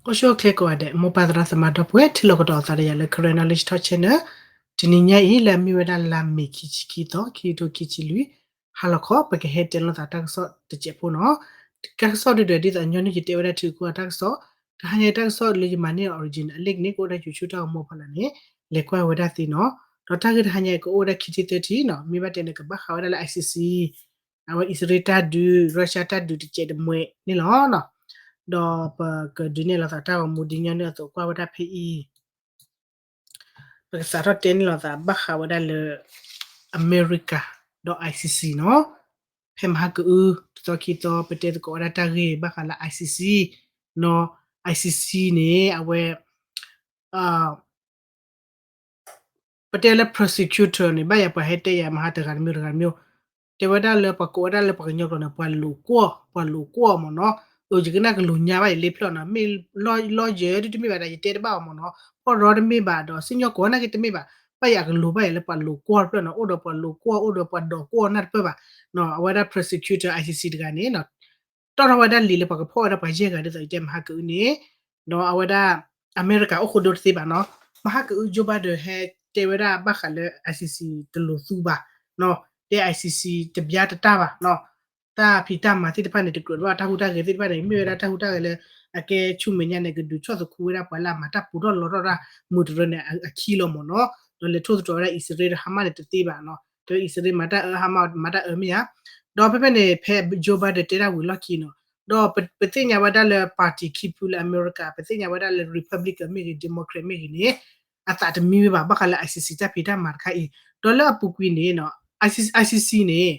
အိၣ်ဆူၣ်အိၣ်ချ့ကိးဂၤဒဲး မိၢ်ပၢ်သရၣ်သမါဒီပုၢ်ဝဲၢ် ထံၣ်လိာ်ကဒီးအသးဒီးယၤလၢ Karen Knowledge Talk Channel တနံၤညါအံၤ လၢအမ့ၢ်ဝဲဒၣ်လါမ့ၤ ခံဆံခံသီ ခံကထိခံဆံလွံၢ် ဟါလီၤခီ ပကဟဲတဲလိာ်သးတၢ်ကစီၣ်တစဲးဖိနီၤ. တၢ်ကစီၣ်ဒုဒီး ဒ်သိးညီနုၢ်ယတဲဝဲဒၣ်ထံကီၢ်တၢ်ကစီၣ် တဟါညါတၢ်ကစီၣ်လၢယမၤန့ၢ် original အလံာ်န့ၣ် ကအိၣ်ဝဲဒၣ် YouTube တၢ်ဂီၤမူဖီလာ်န့ၣ် လဲၤကွၢ်ဝဲဒၣ်သ့နီၤ. ဒီးတၢ်ဂ့ၢ်တဟါညါအံၤ ကအိၣ်ဝဲဒၣ်ခံထံၣ်သၢထံၣ်နီၤ, မ့ၢ်ဘၣ်တဲန့ၣ် ကဘၣ်ဃးဝဲဒၣ်လၢ ICC အဝဲအံၣ်စရ့လးတၢ်ဒုး Russia တၢ်ဒုးတစဲးတမှဲန့ၣ်လီၤ. ဒီးပကဒုးနဲၣ်လိာ်သးတၢ်ဂီၤမူဒ်ညီနုၢ်အသိး ကွၢ်ဝဲဒၣ်ဖဲအံၤ ပကစးထီၣ်တဲန့ၣ်လိာ်သးဘၣ်ဃးဝဲဒၣ်လၢ အမဲရကၤ ဒီး ICC နီၤ. ဖဲမဟါကအု တသီခံသီ ပတဲသကိးဝဲဒၣ်တၢ်ဂ့ၢ်ဘၣ်ဃးလၢ ICC နီၤ. ICC န့ၣ် အဝဲ ပတဲလၢ prosecutor န့ၣ် ဘၣ်ယၤပှၤဟဲတဲယၤမဟါတဂၤတမံၤတဂၤတမံၤ တဲဝဲဒၣ်လၢပှၤကိးဝဲဒၣ်လၢပှၤကညီကျိာ်န့ၣ် ပှၤလိာ်ကွီၢ် ပှၤလိာ်ကွီၢ်မ့ၢ်နီၤ. အယကနၣ်ကလိာ်ညါဘၣ်ယၤလ့ဖျၢၣ်နီၤ, မ့ၢ် lawyer ဒ်တမ့ၢ်ဘၣ်ဒီး ယတဲတဘၣ်အီၤမ့ၢ်နီၤ, ဖီၣ်ရီတမ့ၢ်ဘၣ်ဒီး စံၣ်ညီၣ်ကွီၢ်နာ်က့တမ့ၢ်ဘၣ်, ဘၣ်ယၤအကလိာ်ဘၣ်ယၤလၢပှၤလိာ်ကွီၢ်တဖျၢၣ်နီၤ, အိၣ်ဒီးပှၤလိာ်ကွီၢ် အိၣ်ဒီးပှၤဒိးကွီၢ်နၢ်တဖျၢၣ်ဘၣ်နီၤ. အဝဲဒၣ် prosecutor ICC တဂၤန့ၣ်နီၤ တီၣ်ထီၣ်ဝဲဒၣ်လံာ်လၢပှၤကဖီၣ်ဝဲဒၣ်ပှၤယဲၢ်ဂၤဒ်သိးယတဲမဟါကအုန့ၣ်, ဒီးအဝဲဒၣ် အမဲရကၤအိၣ်ဃိဒိတသ့ဘၣ်နီၤ. မဟါကအု Joe Biden ဟဲတဲဝဲဒၣ်ဘၣ်ဃးလၢ ICC တလိၤသူဘၣ်နီၤ, တဲ ICC တဘျါတတၢ်ဘၣ်နီၤ, တၢ်ဖံးတၢ်မၤသ့ၣ်တဖၣ်န့ၣ် တကြၢးဘၣ်တၢ်ဟူးတၢ်ဂဲၤသ့ၣ်တဖၣ်န့ၣ် မ့ၢ်ဝဲဒၣ်တၢ်ဟူးတၢ်ဂဲၤလၢ အကဲဆူမဲာ်ညါန့ၣ် ကဒုးဆီၣ်သခူဝဲဒၣ်ပှၤလၢအမၤတၢ်ပူၤထီၣ်လီထီၣ်တၢ်မုာ်တရၢန့ၣ် အခံလီၤမ့ၢ်နီၤ, ဒီးလဲၤထိၣ်သတြီၤဝဲဒၣ်အံၣ်စရ့လးဒီး Hamas န့ၣ်တသ့ဘၣ်နီၤ, တဲအံၣ်စရ့လးမၤတၢ်အၢ Hamas မၤတၢ်အၢမ့ၢ်ဧါ. ဒီးဖဲဖဲန့ၣ် ဖဲ Joe Biden တဲတၢ်ဝံၤလီၢ်ခံနီၤ, ဒီးပသ့ၣ်ညါဝဲဒၣ်လၢ party ခံဖုလၢအမဲရကၤ ပသ့ၣ်ညါဝဲဒၣ်လၢ Republican မ့ၢ်ဂ့ၤ Democrat မ့ၢ်ဂ့ၤန့ၣ် အသးတမံဝဲဘၣ် ဘၣ်ဃးလၢ ICC တၢ်ဖံးတၢ်မၤတခါအံၤ, ဒီးလၢအပူၤကွံာ်န့ၣ် ICC န့ၣ်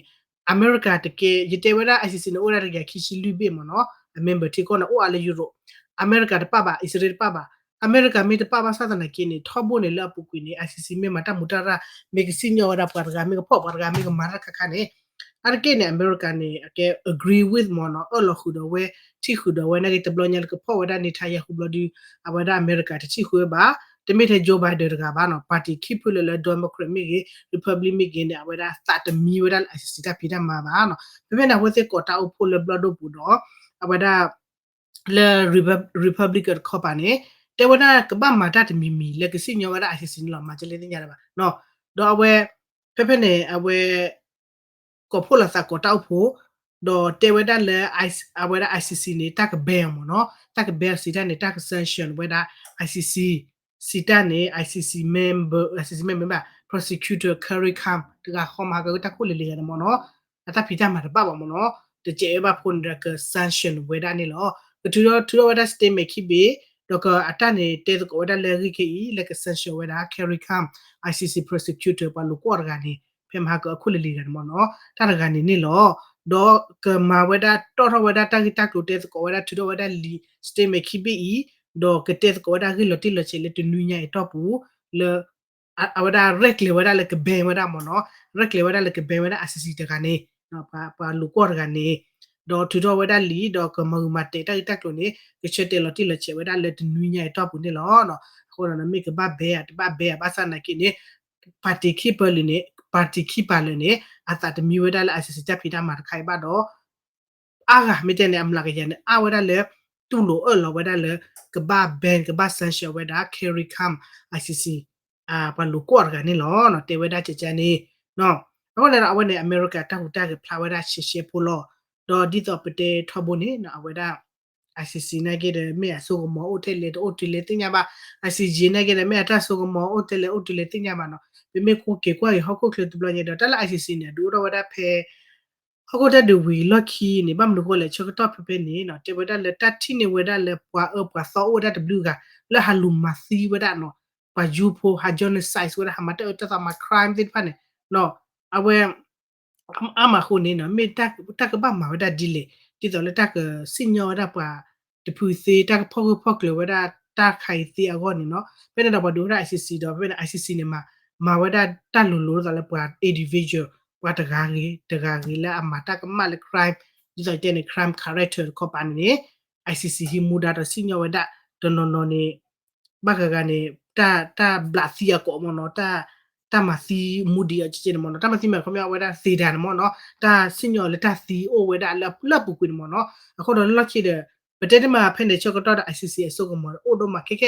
အမဲရကၤတကဲ ယတဲဝဲဒၣ် ICC န့ၣ် အိၣ်ဝဲဒၣ်တကယၤခံဆံလွံၢ်ဘ့ၣ်မ့ၢ်နီၤ, အ member ထံကီၢ်န့ၣ် အိၣ်အါလၢ Europe, အမဲရကၤတပာ်ဘၣ် အံၣ်စရ့လးတပာ်ဘၣ်, အမဲရကၤမ့ၢ်တပာ်ဘၣ်ဆၣ်သနာ်က့န့ၣ် ထီဘိန့ၣ်လၢအပူၤကွံာ်န့ၣ် ICC မ့ၢ်မၤတၢ်မူတၢ်ရၢ် မ့ၢ်ကစံၣ်ညီၣ်ဝဲဒၣ်ပှၤတဂၤ မ့ၢ်ကဖီၣ်ပှၤတဂၤ မ့ၢ်ကမၤတၢ်ခါခါန့ၣ် အါတက့ၢ်န့ၣ် အမဲရကၤန့ၣ် အကဲ agree with မ့ၢ်နီၤ အၢၣ်လီၤဃုာ်ဒီးဝဲ ထံၣ်ဃုာ်ဒီးဝဲ နာ်က့တဘျီညါလၢကဖီၣ်ဝဲဒၣ် Netanyahu ဘျီဒုး အဝဲဒၣ်အမဲရကၤတထံၣ်ဃုာ်ဝဲဘၣ်, တမ့ၢ်ထဲ Joe Biden တဂၤဘၣ်နီၤ party ခံဖုလၢလၢ Democrat မ့ၢ်ဂ့ၤ Republic မ့ၢ်ဂ့ၤန့ၣ် အဝဲဒၣ်သးတမံဝဲဒၣ်လၢ ICC တၢ်ဖံးတၢ်မၤဘၣ်နီၤ. ဖဲဖဲန့ၣ် အဝဲသ့ၣ်ကိးတၢ်အိၣ်ဖှိၣ်လၢဘျီၣ်ဒိၣ်ပူၤဒီး အဝဲဒၣ် လၢ Republican တခီပၤန့ၣ် တဲဝဲဒၣ်ကဘၣ်မၤတၢ်တမံၤမံၤလၢကစံၣ်ညီၣ်ဝဲဒၣ် ICC န့ၣ်လီၤ မၤကလဲသ့ၣ်ညါလၢၤဘၣ်နီၤ. ဒီးအဝဲ ဖဲဖဲန့ၣ် အဝဲ ကိးဖှိၣ်လိာ်သးကိးတၢ်အိၣ်ဖှိၣ် ဒီးတဲဝဲဒၣ်လၢ အဝဲဒၣ် ICC န့ၣ် တၢ်က ban အီၤမ့ၢ်နီၤ တၢ်က ban အီၤစံးတၢ်န့ၣ် တၢ်က sanction ဝဲဒၣ် ICC စံးတၢ်န့ၣ် ICC member ICC member ဘၣ် prosecutor Carrie Lam တဂၤဃီမၤဟးဂီၤတၢ်ခိၣ်လၢာ်လၢာ်ဂၤန့ၣ်မ့ၢ်နီၤ အတၢ်ဖံးတၢ်မၤတဘၣ်ဘၣ်မ့ၢ်နီၤ တစဲးဝဲဘၣ်ဖိန့ၣ်ဒီးက sanction ဝဲဒၣ်န့ၣ်လီၤ. ကထုးထီၣ်ထုးထီၣ်ဝဲဒၣ် statement ခံဘ့ၣ် ဒီးကအတၢ်န့ၣ်တဲသကိးဝဲဒၣ်လၢအဂ့ၢ်ခဲအံၤ လၢက sanction ဝဲဒၣ် Carrie Lam ICC prosecutor ပှၤလိာ်ကွီၢ်တဂၤန့ၣ် ဖဲမဟါကအခိၣ်လၢာ်လၢာ်ဂၤန့ၣ်မ့ၢ်နီၤ တၢ်တဂၤန့ၣ်န့ၣ်လီၤ. ဒီးကမၤဝဲဒၣ်တီၣ်ထီၣ်ဝဲဒၣ်တၢ်ဂ့ၢ်တၢ်ကျိၤတဲသကိးဝဲဒၣ်ထုးထီၣ်ဝဲဒၣ်လံာ် statement ခံဘ့ၣ်အံၤ ဒီးကတဲသကိးဝဲဒၣ်ဂ့ၢ်လီၤတံၢ်လီၤဆဲးလၢတနွံညါအံၤတီၢ်ပူၤ လၢ အဝဲဒၣ်ရဲၣ်ကျဲၤဝဲဒၣ်လၢက ban ဝဲဒၣ်မ့ၢ်နီၤ ရဲၣ်ကျဲၤဝဲဒၣ်လၢက ban ဝဲဒၣ် ICC တဂၤန့ၣ် ပှၤလိာ်ကွီၢ်တဂၤန့ၣ် ဒီးထုးထီၣ်ဝဲဒၣ်လံာ် ဒီးကမၤဂုာ်မၤတဲာ်တၢ်ဂ့ၢ်တၢ်ကျိၤန့ၣ် ကဆၢတဲာ်လီၤတံၢ်လီၤဆဲးဝဲဒၣ်လၢတနွံညါအံၤတီၢ်ပူၤန့ၣ်လီၤ. အဃိဒီးမ့ၢ်ကဘၣ် ban ဧါ တဘၣ် ban ဧါ ဘၣ်ဆၣ်သနာ်က့န့ၣ် party ခံပၢၤလၢာ်န့ၣ် party ခံပၢၤလၢာ်န့ၣ် အသးတမံဝဲဒၣ်လၢ ICC တၢ်ဖံးတၢ်မၤတခါအံၤဘၣ်ဒီး အါဂၤမ့ၢ်တဲန့ၣ် အမျးကယၤန့ၣ် အါဝဲဒၣ်လၢ တူၢ်လိာ်အၢၣ်လီၤဝဲဒၣ်လၢ ကဘၣ် ban ကဘၣ် sanction ဝဲဒၣ် Carrie Lam ICC ပှၤလိာ်ကွီၢ်တဂၤန့ၣ်လီၤ. တဲဝဲဒၣ်ကကန့ၣ် အဃိန့ၣ်ဒီး အဝဲန့ၣ် အမဲရကၤတၢ်ဟူးတၢ်ဂဲၤဖျါဝဲဒၣ်ရှဲရှဲဖိလီၤ. ဒီးဒ်သိးပတဲထီဘိန့ၣ် အဝဲဒၣ် ICC နာ်က့ဒီး မ့ၢ်အစိကမီၤအိၣ်ထဲလဲၣ်တအိၣ်တုၤလဲၣ်သ့ၣ်ညါဘၣ်. ICJ နာ်က့ဒီး မ့ၢ်အတၢ်စိကမီၤအိၣ်ထဲလဲၣ်အိၣ်တုၤလဲၣ်သ့ၣ်ညါဘၣ်နီၤ. ပမ့ၢ်ကွၢ်က့ၤကွၢ်က့ၤဟီၣ်ခိၣ်ချၢတဘျီညါဒီး တၢ်လၢ ICC န့ၣ် အဒုးအိၣ်ထီၣ်ဝဲဒၣ်ဖဲ ဟီၣ်ခိၣ်တၢ်ဒုးဝံၤလီၢ်ခံန့ၣ် ဘၣ်မနုၤဃိလဲၣ် ဆၢကတီၢ်ဖဲဖဲန့ၣ်နီၤ တဲဝဲဒၣ်လၢတၢ်ထံၣ်န့ၢ်ဝဲဒၣ်လၢပှၤအၢပှၤသီအိၣ်ဝဲဒၣ်တဘျုးဂၤ လၢဟးလူၤမၤသံဝဲဒၣ်နီၤ ပှၤယူဖိ ဟး genocide ဝဲဒၣ် ဟးမၤတၢ်အၢတၢ်သီမၤ crime သ့ၣ်တဖၣ်န့ၣ်နီၤ အဝဲ အါမးအဃိန့ၣ်နီၤ မ့ၢ်တၢ်ကဘၣ်မၤဝဲဒၣ်ဒ်လဲၣ် ဒ်သိးလၢတၢ်ကစံၣ်ညီၣ်ဝဲဒၣ်ပှၤတဖုသ့ တၢ်ကဖီၣ်ဂၢၢ်ဖီၣ်ကျၢၤဝဲဒၣ်တၢ်ခါအံၤသ့အဂီၢ်န့ၣ်နီၤ ဖဲန့ၣ်ဒီးပှၤဒုးအိၣ်ဝဲဒၣ် ICC ဒီး ဖဲဖဲန့ၣ် ICC န့ၣ် မၤဝဲဒၣ်တၢ်လိၤလိၤဒ်သိးလၢပှၤ individual ပှၤတဂၤဂ့ၤ တဂၤဂ့ၤလၢအမၤတၢ်ကမၣ်လၢ crime ဒ်သိးတဲန့ၣ် crime character တခီပၤန့ၣ်န့ၣ် ICC ဟံးမူဒါဒီးစံၣ်ညီၣ်ဝဲဒၣ် တနီၤနီၤန့ၣ် ဘၣ်ဂၤဂၤန့ၣ် တၢ် တၢ်ဘျးသံအကိာ်မ့ၢ်နီၤ တၢ်မၤသံမူဒံးအီၤကကဲန့ၣ်မ့ၢ်နီၤ တၢ်မၤသံမ့ၢ်ခီပညီအဝဲဒၣ်သ့ဒၣ်န့ၣ်မ့ၢ်နီၤ တၢ်စံၣ်ညီၣ်လၢတၢ်သံအိၣ်ဝဲဒၣ်လၢလၢအပူၤကွံာ်န့ၣ်မ့ၢ်နီၤ အဃိဒီးလၢလီၢ်ခံဒီး ပတဲတမံၤဖဲန့ၣ်ဆၢကတီၢ်ဒီး ICC အစိကမီၤအိၣ်ဒိၣ်မး ခဲခဲ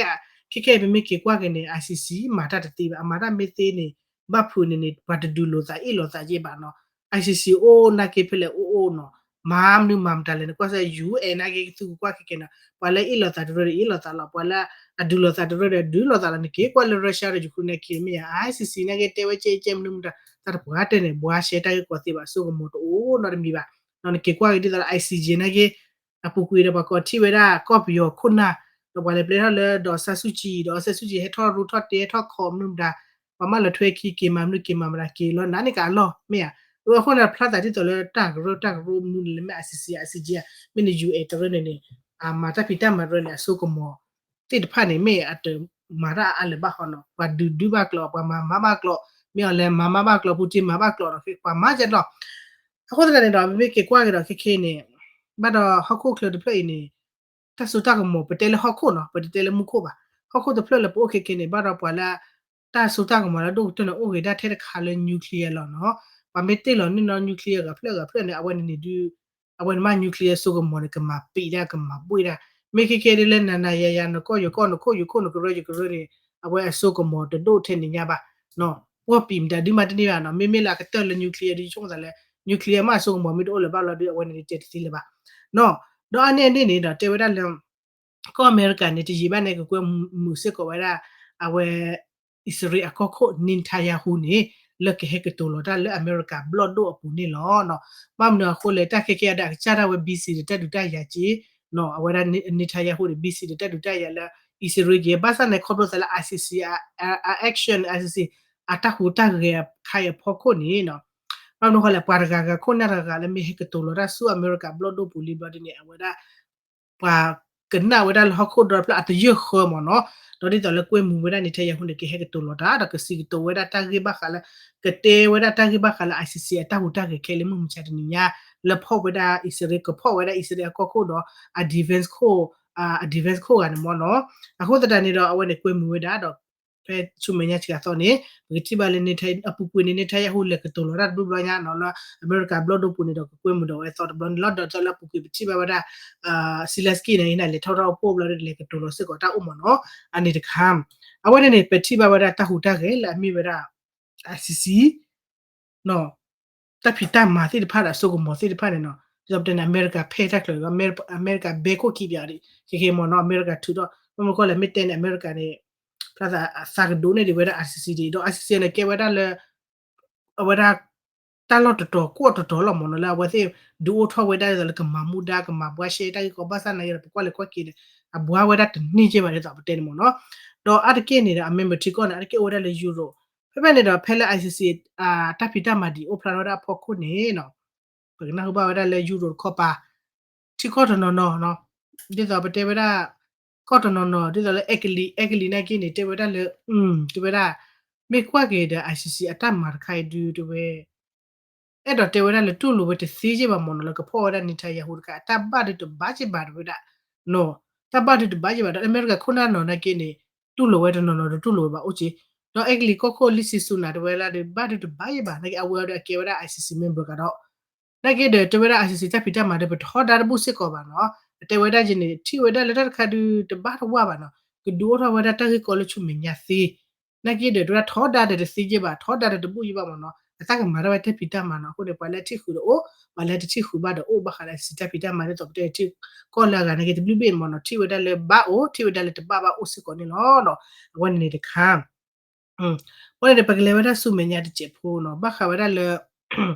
ခဲခဲအံၤ ပမ့ၢ်က့ၤကွၢ်က့ၤန့ၣ် ICC မၤတၢ်တသ့ဘၣ်, အမၤတၢ်မ့ၢ်သ့န့ၣ် ဘၣ်ဖုးန့ၣ်န့ၣ် ပှၤတဒုးလိာ်သးအ့ၣ်လိာ်သးက့ဘၣ်နီၤ, ICC အိၣ်နာ်က့ဖဲလဲၣ်အိၣ်အိၣ်နီၤ, မၤမနုၤမၤမတၤလဲၣ် နကွၢ်စ့ၢ် UN နာ်က့ သုကကွၢ်ခဲခဲနီၤ, ပှၤလၢအ့ၣ်လိာ်သးတရၢဒီးအ့ၣ်လိာ်သးလီၤ, ပှၤလၢအဒုးလိာ်သးတရၢဒီးဒုးလိာ်သးလီၤ, နက့ၤကွၢ်လၢ Russia ဒီး Ukraine နာ်က့မ့ၢ်ဧါ, ICC နာ်က့တဲဝဲကဲကဲမနုၤမတၤ တၢ်တပှၢ်တဲန့ၣ် ဘှါရှဲတၢ်ဂ့ၢ်ကီသ့ဘၣ်, အစိကမီၤတအိၣ်နီတမံၤဘၣ်, နက့ၤကွၢ်က့ၤဒ်သိးလၢ ICJ နာ်က့ အပူၤကွံာ်ဒီးပှၤကိးထံၣ်ဝဲဒၣ် ကီၢ်ပယီၤခိၣ်နၢ်, ဒီးပှၤလဲၤပျဲထီၣ်လၢ ဒေါ်အောင်ဆန်းစုကြည်, ဒီး အောင်ဆန်းစုကြည် ဟဲထီၣ်ရူထီၣ်တဲထီၣ်ခီမနုၤမတၤ, ပှၤမၢလီၤထွဲခံက့ၤမၤမနုၤက့ၤမၤမတၤက့ၤလီၤ နးန့ၢ်ကအလီၢ်မ့ၢ်ဧါ, အဃိန့ၣ် ဖျါသးဒ်သိးလၢတၢ်ကရၢတၢ်ကရိမနုၤန့ၣ်လၢမ့ၢ် ICC ICJ မ့ၢ်န့ၣ် UN တရၢန့ၣ်န့ၣ် အမၤတၢ်ဖံးတၢ်မၤတရၢန့ၣ် အစိကမီၤသ့ၣ်တဖၣ်န့ၣ် မ့ၢ်အတမၤတၢ်အါလၢၤဘၣ်ဃီနီၤ, ပှၤဒုးဒုးဘၣ်ကျိာ်, ပှၤမၤမၤဘၣ်ကျိာ်, မ့ၢ်အီၤလဲၤမၤမၤဘၣ်ကျိာ်, ပူၤတ့ၢ်မၤဘၣ်ကျိာ်ဒီး ပှၤမၤကဲဒီး အဃိသတးန့ၣ်ဒီး ပမ့ၢ်က့ၤကွၢ်က့ၤဒီးခဲခဲအံၤန့ၣ် ဘၣ်ဒီးဟီၣ်ခိၣ်ချၢတဖျၢၣ်အံၤန့ၣ် တၢ်စိတၢ်ကမီၤ ပတဲလၢဟီၣ်ခိၣ်နီၤ, ပတတဲလၢမူခိၣ်ဘၣ်, ဟီၣ်ခိၣ်တဖျၢၣ်လၢပအိၣ်ခဲခဲန့ၣ် ဘၣ်ဒီးပှၤလၢ တၢ်စိတၢ်ကမီၤလၢဒိၣ်ကတၢၢ်န့ၣ် အိၣ်ဂ့ၤဒၣ်ထဲတခါလၢ nuclear လီၤနီၤ, ပှၤမ့ၢ်တ့ၢ်လီၤန့ၢ်နီၤ nuclear ဂၤဖျၢၣ်ဂၤဖျၢၣ်န့ၣ် အဝဲန့ၣ်န့ၣ်ဒုး အဝဲန့ၣ်မ့ၢ် nuclear စိကမီၤန့ၣ် ကမၤပံာ်ဒၣ်ကမၤဘှ့ၣ်ဒၣ်, မ့ၢ်ခဲခဲဒ်လၢနၤနၤယၤယၤ နကီၢ်ယကီၢ် နခိၣ်ယခိၣ် နကရၢယကရၢန့ၣ် အဝဲအစိကမီၤတဒိၣ်ထဲန့ၣ်ညါဘၣ်, ပှီၢ်ပံာ်မတၤဒုးမးတန့ၢ်ဘၣ်နီၤ, မ့မ့ၢ်လၢအကတၢၢ်လၢ nuclear ဒုးဆိကမိၣ်သးလၢ nuclear မ့ၢ်အစိကမီၤမ့ၢ်တအိၣ်လၢၤဘၣ်လီၤဒုး အဝဲန့ၣ်ဒုးတဲတသ့လၢၤဘၣ်နီၤ, ဒီးအါန့ၢ်အန့ၣ်န့ၣ်ဒီး တဲဝဲဒၣ်လၢ ကီၢ်အမဲရကၤန့ၣ် တယံာ်ဘၣ်န့ၣ် ကကွဲမုာ်စ့ၢ်ကီးဝဲဒၣ် အဝဲ အံၣ်စရ့လးအကီၢ်ခိၣ် Netanyahu န့ၣ် လၢကဟဲကတိၤလီၤတၢ်လၢအမဲရကၤဘျီၣ်ဒိၣ်အပူၤန့ၣ်လီၤ. ဘၣ်မနုၤအဃိလဲၣ် တၢ်ခဲကဲအံၤဒီး အကစၢ်ဒၣ်ဝဲ busy ဒီးတၢ်ဒုးတၢ်ယၤက့ၤ, အဝဲဒၣ် Netanyahu န့ၣ် busy ဒီးတၢ်ဒုးတၢ်ယၤလၢ အံၣ်စရ့လးက့ၤ ဘၣ်ဆၣ်န့ၣ် ခီဖျိသးလၢ ICC အ action ICC အတၢ်ဟူးတၢ်ဂဲၤခါအံၤအဖီခိၣ်န့ၣ် ဘၣ်မနုၤဃိလဲၣ် ပှၤတဂၤဂၤခိၣ်နၢ်တဂၤဂၤလၢမ့ၢ်ဟဲကတိၤလီၤတၢ်ဆူအမဲရကၤဘျီၣ်ဒိၣ်ပူၤလံဘျီဒ်န့ၣ် အဝဲဒၣ် ပှၤကနၣ်ဝဲဒၣ်လၢဟီၣ်ခိၣ်ဒီဖျၢၣ်အတယၢၢ်ဃၢမ့ၢ်နီၤ, ဒီးဒ်သိးလၢကွဲမုာ်ဝဲဒၣ် Netanyahu န့ၣ် ကဟဲကတိၤလီၤတၢ် ဒီးကစံးကတိၤဝဲဒၣ်တၢ်ဂ့ၢ်ဘၣ်ဃးလၢ ကတဲဝဲဒၣ်တၢ်ဂ့ၢ်ဘၣ်ဃးလၢ ICC အတၢ်ဟူးတၢ်ဂဲၤခဲလၢာ်မုၢ်မဆါတနံၤညါ လၢဖီၣ်ဝဲဒၣ်အံၣ်စရ့လး ကဖီၣ်ဝဲဒၣ်အံၣ်စရ့လးအကီၢ်ခိၣ်ဒီး အ defense ခိၣ် အ defense ခိၣ်ဂၤန့ၣ်မ့ၢ်နီၤ, အဃိသတးန့ၣ်ဒီး အဝဲန့ၣ်ကွဲမုာ်ဝဲဒၣ်ဒီး ဖဲဆူမဲာ်ညါစှၤသီန့ၣ် ပကထံၣ်ဘၣ်လၢ အပူၤကွံာ်န့ၣ် Netanyahu လဲၤကတိၤလီၤတၢ်တဘျီဘျီညါနီၤ လၢအမဲရကၤဘျီၣ်ဒိၣ်ပူၤန့ၣ်ဒီး ကကွဲမုာ်ဒီးဝဲအသီတဘျီန့ၣ်လီၤ. ဒီးလၢအပူၤကွံာ်ပထံၣ်ဘၣ်ဝဲဒၣ် Zelensky န့ၣ် လဲၤထီၣ်ထီၣ်အိၣ်ဖှိၣ်ဘျီဒီး လဲၤကတိၤလီၤစ့ၢ်ကီးတၢ်အိၣ်မ့ၢ်နီၤ, အန့ၣ်တခါ အဝဲန့ၣ်န့ၣ် ပထံၣ်ဘၣ်ဝဲဒၣ်တၢ်ဟူးတၢ်ဂဲၤလၢအမ့ၢ်ဝဲဒၣ် ICC တၢ်ဖံးတၢ်မၤသ့ၣ်တဖၣ်ဒီးအစိကမီၤသ့ၣ်တဖၣ်န့ၣ်နီၤ, ဒ်သိးပတဲန့ၣ် အမဲရကၤဖဲတၢ်ချၢ အမဲရကၤဘဲခိၣ်ခံပၠးဒီး ခဲခဲမ့ၢ်နီၤ အမဲရကၤထုးထီၣ် ဘၣ်မနုၤဃိလဲၣ် မ့ၢ်တဲန့ၣ် အမဲရကၤန့ၣ် ဖျါသးအသးကဒိးန့ၢ်ဒံးဝဲဒၣ် ICC ဒံး ဒီး ICC န့ၣ် ကဲဝဲဒၣ်လၢ အဝဲဒၣ် တၢ်လီၢ်တတီၤကွီၢ်တတီၤလီၤမ့ၢ်နီၤ လၢအဝဲသ့ၣ်ဒုးအိၣ်ထီၣ်ဝဲဒၣ်ဒ်သိးလၢကမၤမူဒါ ကမၤဘှါရှဲတၢ်ဂ့ၢ်ကီဘၣ်ဆၣ်နာ်က့ဒီး ပကွၢ်လဲၤကွၢ်က့ၤန့ၣ် အဘှါဝဲဒၣ်တန့ၢ်က့ဘၣ်ဒ်သိးပတဲန့ၣ်မ့ၢ်နီၤ, ဒီးအါတက့ၢ်န့ၣ်ဒီး အ member ထံကီၢ်န့ၣ် အါတက့ၢ်အိၣ်ဝဲဒၣ်လၢ Europe ဖဲဖဲန့ၣ်ဒီး ဖဲလၢ ICC တၢ်ဖံးတၢ်မၤဒံးအိၣ်ဖျါထီၣ်ဝဲဒၣ်အဖီခိၣ်န့ၣ် ပကနၢ်ဟူဘၣ်ဝဲဒၣ်လၢ Europe တခီပၤ ထံကီၢ်တနီၤနီၤ ဒ်သိးပတဲဝဲဒၣ် ကီၢ်တနီၤနီၤ ဒ်သိးလၢ အဲကလံး အဲကလံးနာ်က့န့ၣ် တဲဝဲဒၣ်လၢ တဲဝဲဒၣ် မ့ၢ်ကွၢ်က့ၤဒီး ICC အတၢ်မၤတခါအံၤဒုး တဲဝဲ အဲၣ်ဒိးတဲဝဲဒၣ်လၢတူၢ်လိာ်ဝဲတသ့က့ဘၣ်မ့ၢ်နီၤ လၢကဖီၣ်ဝဲဒၣ် Netanyahu တခါ အတၢ်ဘၣ်ဒုးတဘၣ်က့ဘၣ်တဲဝဲဒၣ် နီၤ တၢ်ဘၣ်ဒုးတဘၣ်က့ဘၣ်ဒီး အမဲရကၤခိၣ်နၢ်နီၤနာ်က့န့ၣ် တူၢ်လိာ်ဝဲတနီၤနီၤဒီးတူၢ်လိာ်ဝဲဘၣ်အိၣ်က့ ဒီးအဲကလံးကီၢ်ခိၣ် လံစံစူနၤ တဲဝဲဒၣ်ဒီး ဘၣ်ဒုးတဘၣ်က့ဘၣ်နာ်က့ အဝဲအံၤဒီးအကဲဝဲဒၣ် ICC member ကဒီး နာ်က့ဒီး တဲဝဲဒၣ် ICC တၢ်ဖံးတၢ်မၤဒီး ပထီဒါတဘူၣ်စ့ၢ်ကီးဘၣ်နီၤ အတဲဝဲဒၣ်ယဲန့ၣ် ထံၣ်ဝဲဒၣ်လၢတၢ်တခါဒုးတဘၣ်တဝၢ်ဘၣ်နီၤ ကဒုးအိၣ်ထီၣ်ဝဲဒၣ်တၢ်ဂ့ၢ်ကီလၢဆူမဲာ်ညါသ့ နာ်က့ဒီး တဲဝဲဒၣ်ထီဒါဒီးတသ့က့ဘၣ် ထီဒါဒီးတဘူၣ်က့ဘၣ်မ့ၢ်နီၤ အတၢ်ကမၤတၢ်ဝဲတၢ်ဖံးတၢ်မၤနီၤ အဃိန့ၣ် ပှၤလၢထံၣ်ဃုာ်ဒီးအိၣ် ပှၤလၢတထံၣ်ဃုာ်ဘၣ်ဒီးအိၣ် ဘၣ်ဃးလၢ ICC တၢ်ဖံးတၢ်မၤဒ်သိးပတဲထံၣ် ကီၢ်လၢအဂၤနာ်က့ တဘျုးဘ့ၣ်မ့ၢ်နီၤ ထံၣ်ဝဲဒၣ်လၢဘၣ်အိၣ် ထံၣ်ဝဲဒၣ်လၢတဘၣ်ဘၣ်အိၣ်စ့ၢ်ကီးန့ၣ်လီၤ. အဝဲန့ၣ်န့ၣ်တခါ အဃိန့ၣ်ဒီး ပကလဲၤဝဲဒၣ်ဆူမဲာ်ညါတစဲးဖိနီၤ ဘၣ်ဃးဝဲဒၣ်လၢ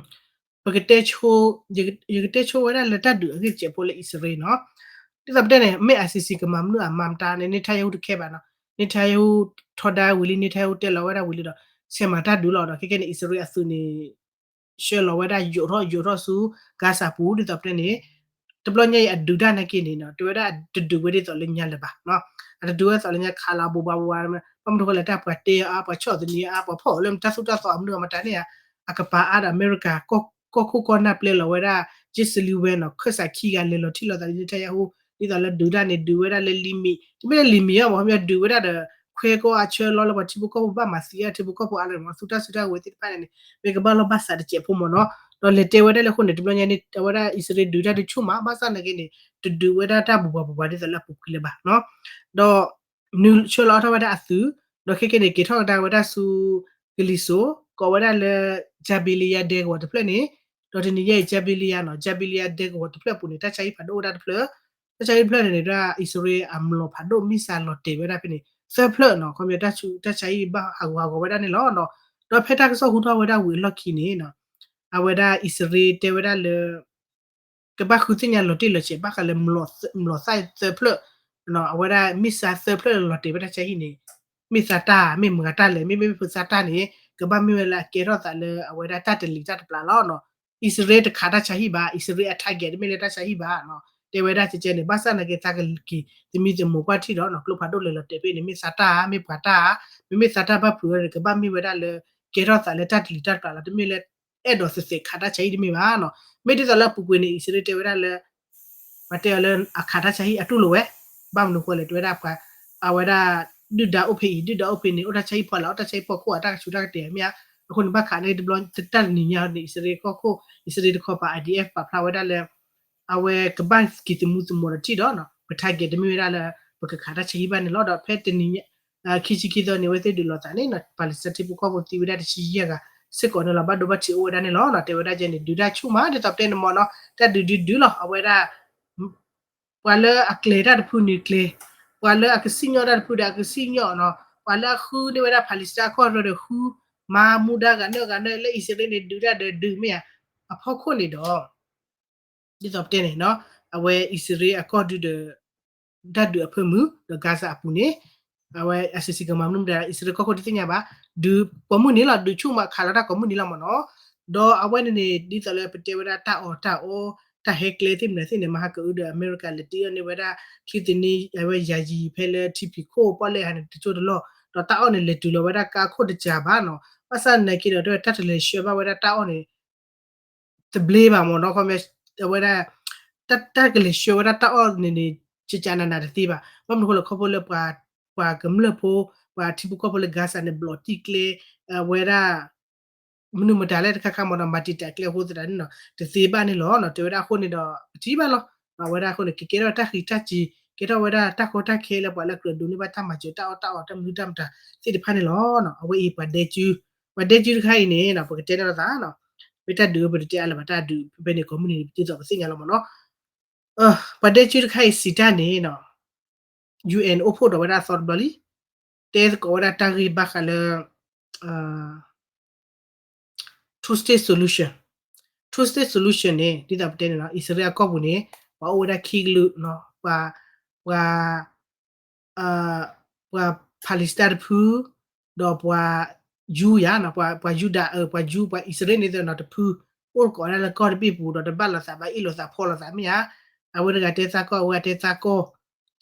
ပကတဲဆိ ယကတဲဆိဝဲဒၣ်လၢတၢ်ဒုးအဂ့ၢ်တစဲးဖိလၢအံၣ်စရ့လးနီၤ ဒ်သိးပတဲန့ၣ် မ့ၢ် ICC ကမၤမနုၤအမၤမတၤန့ၣ် Netanyahu တခဲဘၣ်နီၤ Netanyahu ထီဒါဝံၤလံ Netanyahu တဲလီၤဝဲဒၣ်ဝံၤလံဒီး ဆဲးမၤတၢ်ဒုးလီၤဒီး ခဲကဲန့ၣ် အံၣ်စရ့လးအသုးန့ၣ် ဆှၢလီၤဝဲဒၣ်ယိးထီၣ်ယိးထီၣ်ဆူ Gaza ပူၤ ဒ်သိးပတဲန့ၣ် တဘျီညါအံၤအဒုးတၢ်နာ်က့န့ၣ်နီၤ တဲဝဲဒၣ်တဒုးဝဲဒ်သိးလၢညါလၢၤဘၣ်နီၤ အတဒုးဝဲဒ်သိးလၢညါခးလီၤဘိးဘၣ်ဘိးဘၣ် ဘၣ်မနုၤဃိလဲၣ် တၢ်ပှၤတဲအါ ပှၤဆီၣ်သနံးအါ ပှၤဖီၣ်အီၤလၢတၢ်သိၣ်တၢ်သီအမနုၤအမတၤန့ၣ်ဧါ အကပၤအါဒီးအမဲရကၤ ကီၢ်ခိၣ်ကီၢ်နၢ်ပျဲလီၤဝဲဒၣ် Jet Sullivan နီၤ ခၢၣ်စးခံဂၤလဲၤလီၤထံၣ်လိာ်သးလၢ Netanyahu ဒ်သိးလၢဒုးတၢ်န့ၣ် ဒုးဝဲဒၣ်လၢလံမံၤ တမ့ၢ်လၢလံမံၤအီၤမ့ၢ် ဟီမ့ၢ်ဒုးဝဲဒၣ်ဒီး ခွဲကီၢ်အဆၢလီၤလၢပှၤထံဖိကီၢ်ဖိဘၣ်မၤသံအထံဖိကီၢ်ဖိအါလၢၤမ့ၢ် သူတၢ်စုတၢ်ကဝဲၤသ့ၣ်တဖၣ်န့ၣ်န့ၣ် မ့ၢ်ကဘၣ်လီၢ်ဘၣ်စးတစဲးဖိမ့ၢ်နီၤ ဒီးလဲၤတဲဝဲဒၣ်လၢအဃိန့ၣ် တဘျီညါန့ၣ် အဝဲဒၣ်အံၣ်စရ့လးဒုးတၢ်တဆူၣ်မး ဘၣ်ဆၣ်နာ်က့န့ၣ် တဒုးဝဲဒၣ်တၢ်ဘူးပှၤဘူးပှၤဒ်သိးလၢအပူၤကွံာ်လၢၤဘၣ်နီၤ. ဒီး နုာ်ဆှၢလီၤအီၣ်ထီၣ်ဝဲဒၣ်အသုး, ဒီးခဲကနံၣ်န့ၣ် က့ၤထီၣ်ကဒါဝဲဒၣ်ဆူ ကလံၤစိး ကိးဝဲဒၣ်လၢ Jabalia ဒဲကဝီၤတဖျၢၣ်န့ၣ်, ဒီးတနံၤညါအံၤ Jabalia နီၤ Jabalia ဒဲကဝီၤတဖျၢၣ်အပူၤန့ၣ် တၢ်ဆါဟံၣ်ဖးဒိၣ်အိၣ်ဝဲဒၣ်တဖျၢၣ်, တၢ်ဆါဟံၣ်တဖျၢၣ်န့ၣ် ဒ်အံၣ်စရ့လးအမျိာ်ဖးဒိၣ် missile လီၤတဲာ်ဝဲဒၣ်ဖဲန့ၣ် သၢဖျၢၣ်နီၤ, ခီပညီ တၢ်ဆါဟံၣ်ဘၣ်ဟးဂူာ်ဟးဂီၤဝဲဒၣ်န့ၣ်လီၤ. ဒီးဖဲတၢ်ကစီၣ်ဟူထီၣ်ဝဲဒၣ်ဝံၤအလီၢ်ခံန့ၣ် အဝဲဒၣ်အံၣ်စရ့လးတဲဝဲဒၣ်လၢ ကဘၣ်ဃုသ့ၣ်ညါလီၤတံၢ်လီၤဆဲး ဘၣ်ဃးလၢမျိာ်သၣ်သၢဖျၢၣ်, အဝဲဒၣ် missile သၢဖျၢၣ်လီၤတဲာ်ဝဲတၢ်ဆါဟံၣ်န့ၣ် မ့ၢ်သးတၢ် မ့ၢ်မတၤတၢ်လဲၣ်, မ့မ့ၢ်ဖိသၣ်တၢ်န့ၣ် ကဘၣ်မ့ၢ်ဝဲလၢအကဲထီၣ်သးလၢအဝဲဒၣ်တၢ်တလံၤတၢ်တပျးလီၤ. အံၣ်စရ့လးတခးတၢ်ဆါဟံၣ်ဘၣ်, အံၣ်စရ့လးအ target တမ့ၢ်လၢတၢ်ဆါဟံၣ်ဘၣ်, တဲဝဲဒၣ်ကဲကဲန့ၣ် ဘၣ်ဆၣ်နာ်က့ သးကက့ၤသမံသမိးကွၢ်ထံၣ်ဒီး ကျိဖးဒိၣ်လဲၤလီၤတဲာ်ဖဲန့ၣ် မ့ၢ်သးတၢ်ဧါ မ့ၢ်ပှၤတၢ်ဧါ, မ့မ့ၢ်သးတၢ်ဘၣ်ဖုးဝဲန့ၣ် ကဘၣ်မ့ၢ်ဝဲဒၣ်လၢ ကဲထီၣ်သးလၢတၢ်တလံၤတၢ်တပျးလီၤ, တမ့ၢ်လၢ အဲၣ်ဒိးသ့ၣ်သ့ၣ်ခးတၢ်ဆါဟံၣ်တမ့ၢ်ဘၣ်နီၤ. မ့ၢ်ဒ်သိးလၢအပူၤကွံာ်န့ၣ် အံၣ်စရ့လးတဲဝဲဒၣ်လၢ ပှၤတဲအီၤလၢအခးတၢ်ဆါဟံၣ်အတူၢ်လိာ်ဝဲ, ဘၣ်မနုၤဃိလဲၣ် တဲဝဲဒၣ် အဝဲဒၣ် ဒုၣ်ဒါအိၣ်ဖဲအံၤ ဒုၣ်ဒါအိၣ်ဖဲန့ၣ် အိၣ်တၢ်ဆါဟံၣ်ဖီလာ် အိၣ်တၢ်ဆါဟံၣ်ဖီခိၣ် အတၢ်ကဆူးတၢ်ကတဲာ်မ့ၢ်ဧါ. အဃိန့ၣ် ဘၣ်ခးန့ၣ်တဘျီ တၢ်တနံၤညါန့ၣ် အံၣ်စရ့လးကီၢ်ခိၣ် အံၣ်စရ့လးတခီပၤ I D F ပာ်ဖျါဝဲဒၣ်လၢ အဝဲကဘၣ်က့ၤသမူသမိးဒီးထံၣ်ဒီး ပ target တမ့ၢ်ဝဲဒၣ်လၢ ပကခးတၢ်ဆါဟံၣ်ဘၣ်န့ၣ်လီၤ. ဒီးဖဲတနံၤညါ ခံဆံခံသီန့ၣ် အဝဲသ့ၣ်ဒုးလိာ်သးန့ၣ် Palestine ထံဖိကီၢ်ဖိသံဝဲဒၣ်တဆံယဲၢ်ဂၤ စ့ၢ်ကီးန့ၣ်လီၤ. ဘၣ်ဒိဘၣ်ထံးအိၣ်ဝဲဒၣ်န့ၣ်လီၤ. တဲဝဲဒၣ်ကဲန့ၣ် ဒုးတၢ်ဆူၣ်မး ဒ်သိးပတဲန့ၣ်မ့ၢ်နီၤ တၢ်ဒုးဒုးဒုးလီၤ အဝဲဒၣ် ပှၤလၢအကျဲၤတၢ်တဖုန့ၣ်ကျဲၤ, ပှၤလၢအကစံၣ်ညီၣ်တၢ်တဖုဒီးအကစံၣ်ညီၣ်နီၤ, ပှၤလၢအဃုန့ၢ်ဝဲဒၣ် Palestine အကီၢ်ရၢဒီးဃု, မၤမူဒါဂၤနၢၣ်ဂၤနၢၣ် လၢအံၣ်စရ့လးန့ၣ် ဒုးတၢ်ဒီးဒုးမ့ၢ်ဧါ, အဖီခိၣ်န့ၣ်ဒီး ဒ်သိးပတဲန့ၣ်နီၤ အဝဲအံၣ်စရ့လးအကီၢ်ဒုးဒီး တၢ်ဒုးအဖၢမုၢ် ဒီး Gaza အပူၤန့ၣ် အဝဲအစံးစ့ၢ်ကီးမၤမနုၤမတၤ အံၣ်စရ့လးကီၢ်ခိၣ်တသ့ၣ်ညါဘၣ်, ဒုးကိးမုၢ်နံၤလီၤ ဒုးဆူၣ်မးခးလီၤတၢ်ကိးမုၢ်နံၤလီၤမ့ၢ်နီၤ. ဒီးအဝဲန့ၣ်န့ၣ် ဒ်သိးလၢပတဲဝဲဒၣ်တၢ်အီၣ်တၢ်အီ တၢ်ဟဲကျဲသ့ၣ်မနုၤသ့ၣ်န့ၣ် မဟါကအုဒီးအမဲရကၤလဲၤတ့အီၤန့ၢ်ဝဲဒၣ် ချံသနံ အဝဲယၤယံၤဖဲလၢထံဖံးခိၣ်ပီၣ်လဲၣ်ဟးန့ၣ် တစိၢ်တလီၢ် ဒီးတၢ်အီၣ်န့ၣ်လဲၤတုၤလီၤဝဲဒၣ်ကါခိၣ်တစှၤဘၣ်နီၤ. ဘၣ်ဆၣ်နာ်က့ဒီး တၢ်တလဲၤဆှၢဘၣ်ဝဲဒၣ်တၢ်အီၣ်န့ၣ် သဘျ့ဘၣ်မ့ၢ်နီၤ ခီမ့ၢ် အဝဲဒၣ် တၢ်ကလဲၤဆှၢဝဲဒၣ်တၢ်အီၣ်န့ၣ်န့ၣ် ကကနနတသ့ဘၣ်. ဘၣ်မနုၤဃိလဲၣ် ခီဖျိလၢ ပှၤကမျၢၢ်ဖိ ပှၤထံဖိကီၢ်ဖိလၢ Gaza န့ၣ် ဘျီးတံၢ်ကျဲ အဝဲဒၣ် မနုၤမတၤလဲၣ်တခါခါမ့ၢ်နီၤ မၤတံာ်တာ်ကျဲအဃိသတးန့ၣ်နီၤ တသ့ဘၣ်န့ၣ်လီၤ. တဲဝဲဒၣ်အဃိန့ၣ်ဒီး ပထံၣ်ဘၣ်လီၤ. အဝဲဒၣ်အဃိန့ၣ် ကကဲထီၣ်တၢ်ဃံးတၢ်စ့ၤ ကဲထီၣ်ဝဲဒၣ်တၢ်ကီတၢ်ခဲလၢပှၤလၢကြၢးဒိးန့ၢ်ဘၣ်တၢ်မၤစၢၤ တၢ်အီၣ်တၢ်အီတၢ်မနုၤတၢ်မတၤသ့ၣ်တဖၣ်န့ၣ်လီၤ. အဝဲအံၤပှၤဒဲကၠူ ပှၤဒဲကၠူတခါအံၤန့ၣ် ပကတဲန့ၣ်လီၤသး မ့ၢ်တၢ်ဒုးပတတဲအါလၢၤဘၣ် တၢ်ဒုးဖဲဖဲန့ၣ် ကိးမုၢ်နံၤဒ်သိးပသ့ၣ်ညါလီၤမ့ၢ်နီၤ. ပှၤဒဲကၠူတခါအံၤစံးတၢ်န့ၣ် UN အိၣ်ဖှိၣ်ဒီးဝဲဒၣ်အသီတဘျီလံ တဲသကိးဝဲဒၣ်တၢ်ဂ့ၢ်ဘၣ်ဃးလၢ two state solution, two state solution န့ၣ် ဒ်သိးပတဲန့ၣ်လီၤ အံၣ်စရ့လးအကီၢ်ပူၤန့ၣ် ပှၤအိၣ်ဝဲဒၣ်ခံကလုာ် ပှၤ ပှၤ Palestine တဖု ဒီးပှၤယူယၤ ပှၤယူဒၤ ပှၤယူ ပှၤအံၣ်စရ့လးန့ၣ်သနီၤတဖု အိၣ်သကိးဝဲဒၣ်လၢကီၢ်တဘ့ၣ်ပူၤဒီးတဘၣ်လိာ်သးဘၣ်အ့ၣ်လိာ်သးဖီလိာ်သးမ့ၢ်ဧါ. အဝဲတဂၤတဲသးကီၢ် အဝဲတဲသးကီၢ်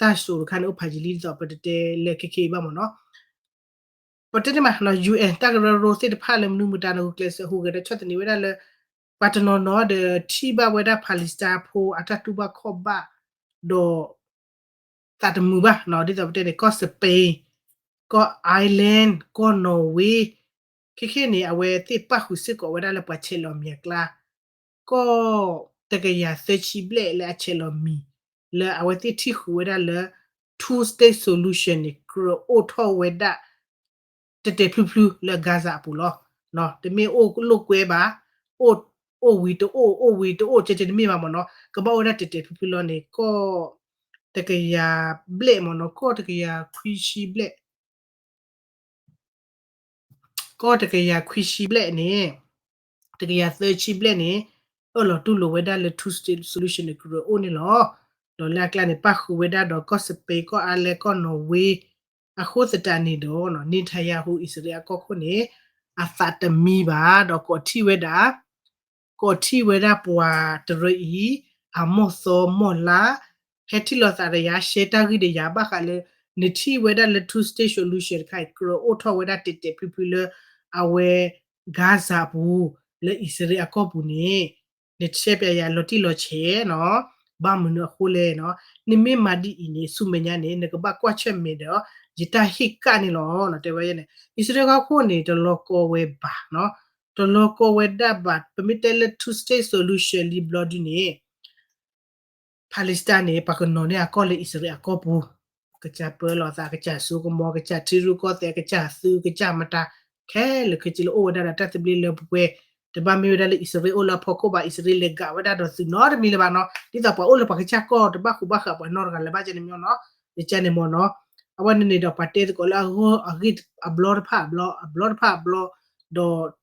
တၢ်စိၤတခါန့ၣ်အိၣ်ဖးယံာ်လံဒ်သိးပတတဲလၢခဲခဲအံၤဘၣ်မ့ၢ်နီၤ ပတဲတ့ၢ်မး UN တၢ်ကရၢကရိသ့ၣ်တဖၣ်လၢမနုၤမတၤန့ၣ် ဂုာ်ကျဲးစၢးဟူးဂဲၤဒီးဆီၣ်သနံးဝဲဒၣ်လၢ ပှၤတနီၤနီၤဒီးထံၣ်ဘၣ်ဝဲဒၣ် Palestine ဖိအတၢ်တူၢ်ဘၣ်ခီၣ်ဘၣ် ဒီး သးတမုာ်ဘၣ် ဒ်သိးပတဲန့ၣ် ကီၢ် Spain ကီၢ် Ireland ကီၢ် Norway ခဲခဲန့ၣ် အဝဲသ့ၣ်ပၣ်ဃုာ်စ့ၢ်ကီးဝဲဒၣ်လၢပှၤဆဲးလီၤမံၤအကျါ ကီၢ်တကယၤသၢဆံဘျဲၣ်လၢအဆဲးလီၤမံၤ လၢအဝဲသ့ၣ်ထံၣ်ဃုာ်ဝဲဒၣ်လၢ two state solution န့ၣ် ကြၢးအိၣ်ထီၣ်ဝဲဒၣ် တဲာ်တဲာ်ဖျုဖျုလၢ Gaza အပူၤလီၤ. တမ့ၢ်အိၣ်လိာ်ကွဲဘၣ်, အိၣ်ဝံၤတအိၣ် အိၣ်ဝံၤတအိၣ် ကဲကဲတမ့ၢ်ဘၣ်မ့ၢ်နီၤ ကဘၣ်အိၣ်ဝဲဒၣ်တဲာ်တဲာ်ဖျုဖျုလီၤန့ၣ် ကီၢ်တကယၤဘျဲၣ်မ့ၢ်နီၤ ကီၢ်တကယၤခွံဆံဘျဲၣ် ကီၢ်တကယၤခွံဆံဘျဲၣ်န့ၣ် တကယၤသၢဆံဘျဲၣ်န့ၣ် အၢၣ်လီၤတူၢ်လိာ်ဝဲဒၣ်လၢ two state solution န့ၣ် ကြၢးအိၣ်န့ၣ်လီၤ. ဒီးလၢအကျါန့ၣ် ပၣ်ဃုာ်ဝဲဒၣ်ဒီးကီၢ် Spain ကီၢ် Ireland ကီၢ် Norway အဃိသတးန့ၣ်ဒီး Netanyahu အံၣ်စရ့လးအကီၢ်ခိၣ်န့ၣ် အသးတမံဘၣ် ဒီးကိးထီၣ်ဝဲဒၣ် ကိးထီၣ်ဝဲဒၣ်ပှၤတရၢအံၤ အမီၢ်သီမီၢ်လါ ဟဲထံၣ်လိာ်သးဒီးယၤ ရှဲတၢ်ဂ့ၢ်ဒီးယၤ ဘၣ်ဃးလၢ နထံၣ်ဝဲဒၣ်လၢ two state solution တခါအံၤ ကြၢးအိၣ်ထီၣ်ဝဲဒၣ်တဲာ်တဲာ်ဖျုဖျုလၢ အဝဲ Gaza အပူၤ လၢအံၣ်စရ့လးအကီၢ်ပူၤန့ၣ် နရှဲပၠးယၤလီၤတံၢ်လီၤဆဲးနီၤ ဘၣ်မနုၤအဃိလဲၣ်နီၤ နမ့ၢ်မၤဒ်အံၤန့ၣ် ဆူမဲာ်ညါန့ၣ် နကဘၣ်ကွၢ်ဆၢၣ်မဲာ်ဒီး ယတၢ်ဟ့ၣ်ကၣ်န့ၣ်လီၤ တဲဝဲန့ၣ် အံၣ်စရ့လးကီၢ်ခိၣ်န့ၣ် တလီၤကီဝဲဘၣ်နီၤ တလီၤကီဝဲဒၣ်ဘၣ်. ပမ့ၢ်တဲလၢ two state solution လံဘျီဒုန့ၣ် Palestine န့ၣ် ပှၤကနီၤန့ၢ်အကီၢ်လၢအံၣ်စရ့လးအကီၢ်ပူၤ, ကစၢ်ပၢလီၤသး ကစၢ်စိကမီၤ ကစၢ်ထံရူၢ်ကီၢ်သဲး ကစၢ်သုး ကစၢ်မတၤ ခဲလၢာ်ခဲဆ့လၢအိၣ်ဝဲဒၣ်ဒီးတၢ်သဘျ့လၢပှဲၤ, တဘၣ်မ့ၢ်ဝဲဒၣ်လၢအံၣ်စရ့လးအိၣ်လၢအဖီခိၣ်ဘၣ်, အံၣ်စရ့လးလဲၤဂာ်ဝဲဒၣ်ဒီးသုးနီတမံၤလၢၤဘၣ်နီၤ, ဒ်သိးပှၤအိၣ်လၢပှၤကစၢ်ကီၢ်တဘၣ်ဃူးဘၣ်ဃးပှၤနီတဂၤလၢၤဘၣ် ကန့ၣ်မ့ၢ်နီၤ, ယကန့ၣ်မ့ၢ်နီၤ, အဝဲန့ၣ်န့ၣ်ဒီးပှၤတဲသကိးလၢအဂီၢ်အဂ့ၢ်အဘျီတဖၣ်အဘျီ အဘျီတဖၣ်အဘ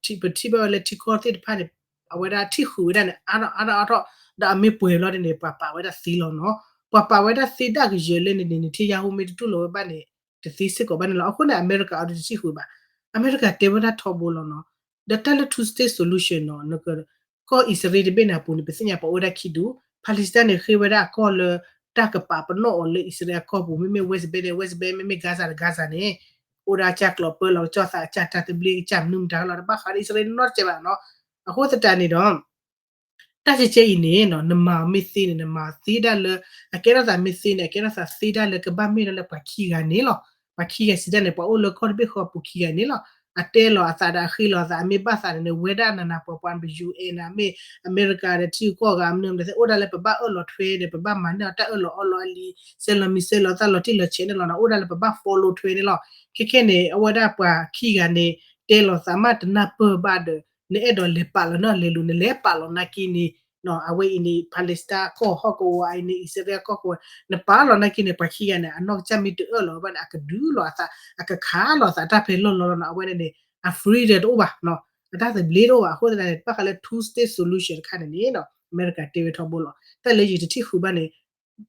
ျီ, ဒီးပထံၣ်ဘၣ်ဝဲလၢထံကီၢ်သ့ၣ်တဖၣ်န့ၣ် အဝဲဒၣ်ထံၣ်ဃုာ်ဝဲဒၣ်န့ၣ် အါထီၣ်အါထီၣ်အါထီၣ်, ဒီးအမ့ၢ်ပှဲၤဘျီဒ်န့ၣ် ပှၤပာ်ဝဲဒၣ်သ့လီၤနီၤ, ပှၤပာ်ဝဲဒၣ်သ့ဒၣ်ကယၢၤလၢန့ၣ်န့ၣ် နထံၣ်ယါဟူမ့ၢ်တတူၢ်လိာ်ဝဲဘၣ်န့ၣ် တသ့စ့ၢ်ကီးဘၣ်န့ၣ်လီၤ. အဃိန့ၣ် အမဲရကၤအံၤဒီးတထံၣ်ဃုာ်ဘၣ်, အမဲရကၤတဲဝဲဒၣ်ထီဘိလီၤနီၤ, ဒီးတၢ်လၢ two state solution နီၤ, ကီၢ်အံၣ်စရ့လးတဘ့ၣ်န့ၣ်အပူၤန့ၣ် ပသ့ၣ်ညါပှၤအိၣ်ဝဲဒၣ်ခံဒူၣ်, Palestine န့ၣ်ဃ့ဝဲဒၣ်အကီၢ်လၢ တၢ်ကပာ်ပနီၣ်အီၤလၢအံၣ်စရ့လးအကီၢ်ပူၤ, မ့မ့ၢ် West Bank န့ၣ် West Bank, မ့မ့ၢ် Gaza ဒီး Gaza န့ၣ် အိၣ်ဒၣ်ကၢ်ကျိးပၢလီၤကၠီၣ်သး ကၢ်တၢ်သဘျ့ ကစၢ်မနုၤမတၤလီၤ, တဘၣ်ဃးဒီးအံၣ်စရ့လးနီတစဲးဘၣ်နီၤ. အဃိသတးန့ၣ်ဒီး တၢ်ကဲကဲအံၤန့ၣ်နီၤ, နမၤမ့ၢ်သ့န့ၣ် နမၤသ့ဒၣ်လၢ အကဲထီၣ်သးမ့ၢ်သ့န့ၣ် အကဲထီၣ်သးသ့ဒၣ်လၢကဘၣ်မ့ၢ်ဒၣ်လၢပှၤခံဂၤန့ၣ်လီၤ. ပှၤခံဂၤစံးတၢ်န့ၣ် ပှၤအိၣ်လၢကီၢ်တဘ့ၣ်ဃီပူၤခံဂၤန့ၣ်လီၤ. အတဲလီၤအသးဒီးအဃ့လီၤအသး အမ့ၢ်ဘၣ်သးန့ၣ်န့ၣ် ဝဲဒၣ်နးနးပှၤပှၤ UN န့ၣ် မ့ၢ်အမဲရကၤဒီးထံဂုၤကီၢ်ဂၤ မနုၤမတၤသ့ၣ် အိၣ်ဒၣ်လၢပဘၣ်အၢၣ်လီၤထွဲဒီး ပဘၣ်မၤန့ၢ်အီၤတၢ်အၢၣ်လီၤအီလီၤအလံၤ ဆဲးလီၤမံၤဆဲးလီၤသၣ်လီၤတံၢ်လီၤဆဲးန့ၣ်လီၤ. အိၣ်ဒၣ်လၢပဘၣ် follow ထွဲန့ၣ်လီၤ. ခဲခဲန့ၣ် အဝဲဒၣ်ပှၤခံဂၤန့ၣ် တဲလီၤသးမးတနၢ်ပၢၢ်ဘၣ်ဒီး နအဲၣ်ဒိးလဲၤပာ်လီၤန့ၢ်အီၤလဲၤလိၤ နလဲၤပာ်လီၤနာ်က့န့ၣ် အဝဲအံၤန့ၣ် Palestine ကီၢ်ဟီၣ်ကဝီၤအံၤန့ၣ် အံၣ်စရ့လးကီၢ်ကဝီၤ နပာ်လီၤနာ်က့န့ၣ် ပှၤခံဂၤန့ၣ် အနီၢ်ကစၢ်မ့ၢ်တအၢၣ်လီၤဘၣ်န့ၣ် အကဒုးလီၤအသး အကခးလီၤအသးတၢ်ဖဲလီၢ်လီၢ်လီၤနီၤ. အဝဲန့ၣ်န့ၣ် အ freedom တအိၣ်ဘၣ်နီၤ, အတၢ်သဘျ့တအိၣ်ဘၣ်. အဃိသတးန့ၣ် ဘၣ်ဃးလၢ two state solution တခါန့ၣ်န့ၣ်နီၤ အမဲရကၤတဲဝဲထီဘိလီၤ. တၢ်လၢယတထံၣ်ဃုာ်ဘၣ်န့ၣ်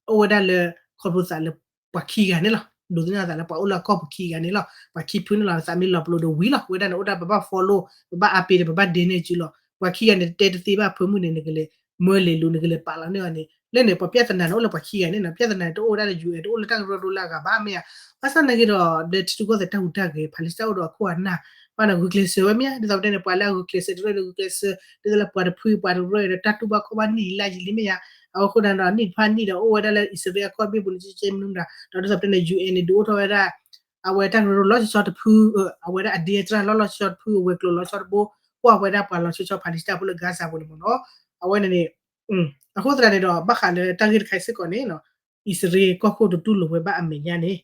အိၣ်ဝဲဒၣ်လၢ ခီဖျိသးလၢပှၤခံဂၤန့ၣ်လီၤ. ဒိးသန့ၤသးလၢပှၤအိၣ်လၢအကီၢ်ပူၤခံဂၤန့ၣ်လီၤ. ပှၤခံဖုန့ၣ်လီၤ. သးမ့ၢ်လီၤပလိာ်ဒီးဝံၤလီၤ. ဝဲဒၣ်န့ၣ် အိၣ်ဒၣ်ပဘၣ် follow ပဘၣ်အါပ့ၤဒီး ပဘၣ်ဒဲန့ၢ်စုလီၤ. ပှၤခံဂၤန့ၣ် တတဲတသ့ဘၣ်ဖၢမုၢ်န့ၣ် နကလဲၤမၢလဲၤလိၤ နကလဲၤပာ်လီၤန့ၢ်အီၤန့ၣ် လၢန့ၣ် ပှၤပြဿနာန့ၣ် အိၣ်လၢပှၤခံဂၤန့ၣ်နီၤ. ပြဿနာန့ၣ် တအိၣ်ဝဲဒၣ်လၢ UN တအိၣ်လၢတၢ်ကရၢကရိလၢအဂၤဘၣ်မ့ၢ်ဧါ. ဘၣ်ဆၣ်နာ်က့ဒီး လၢထံရူၢ်ကီၢ်သဲးတၢ်ဟူးတၢ်ဂဲၤ Palestine အိၣ်ဒီးအခိၣ်အနၢ် ဘၣ်န့ၣ် ဂုာ်ကျဲးစၢးဝဲမ့ၢ်ဧါ. ဒ်သိးပတဲန့ၣ် ပှၤလၢအဂုာ်ကျဲးစၢးတရၢဒီး ဂုာ်ကျဲးစၢး ဒ်သိးလၢပှၤတဖုပှၤတရၢဒီး တၢ်တူၢ်ဘၣ်ခီၣ်ဘၣ်နံၣ်လါယံာ်လံမ့ၢ်ဧါ. အဃိန့ၣ်ဒီး နံၣ်တဖၣ်နံၣ်ဒီး အိၣ်ဝဲဒၣ်လၢအံၣ်စရ့လးအကီၢ်တဘ့ၣ်ပူၤန့ၣ် ကဲကဲမနုၤမတၤ ဒီးဒ်သိးပတဲန့ၣ် UN န့ၣ် ဒုးအိၣ်ထီၣ်ဝဲဒၣ် အဝဲတၢ်ကရၢကရိလီၤဆီဆီတဖု အဝဲဒၣ်အဒ့အတြၢ်လီၤလီၤဆီဆီတဖု အဝဲၤကျိၤလီၤဆီတဘိ ကွၢ်ဝဲဒၣ်ပှၤလီၤဆီဆီ Palestine ဖိလၢ Gaza ပူၤန့ၣ်မ့ၢ်နီၤ. အဝဲန့ၣ်န့ၣ် အဃိသတးန့ၣ်ဒီး ဘၣ်ဃးလၢတၢ်ဂ့ၢ်တခါအံၤစ့ၢ်ကီးန့ၣ်နီၤ အံၣ်စရ့လးကီၢ်ခိၣ်တတူၢ်လိာ်ဝဲဘၣ်အမဲာ်ညါန့ၣ်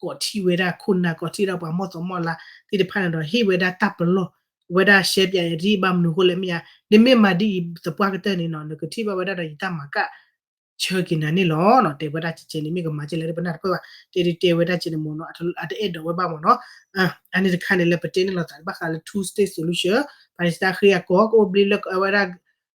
ကိးထံၣ်ဝဲဒၣ်ခိၣ်နၢ် ကိးထံၣ်ဝဲဒၣ်ပှၤမီၢ်သီမီၢ်လါသ့ၣ်တဖၣ်န့ၣ်ဒီး ဟ့ၣ်ဝဲဒၣ်တၢ်ပလီၢ် ဝဲဒၣ်ရှဲပၠးယၤဒ်ဘၣ်မနုၤအဃိလဲၣ်မ့ၢ်ဧါ. နမ့ၢ်မၤဒ်အံၤသပှၢ်ကတၢၢ်န့ၣ်နီၤ နကထံၣ်ဘၣ်ဝဲဒၣ်ဒီးယတၢ်မၤကၣ် ဆၢက့ၤနၤန့ၣ်လီၤ. တဲဝဲဒၣ်ကဲကဲန့ၣ် မ့ၢ်ကမၤကဲလဲၣ်လၢပနၢ်တပၢၢ်ဘၣ် တဲဒ်တဲဝဲဒၣ်ကဲန့ၣ်မ့ၢ်နီၤ အတအဲၣ်ဒိးဝဲဘၣ်မ့ၢ်နီၤ. အန့ၣ်တခါန့ၣ် လၢပတဲန့ၣ်လိာ်သးဘၣ်ဃးလၢ two state solution Palestine ဃ့အကီၢ် ကအိၣ်ဘျ့လၢအဝဲဒၣ်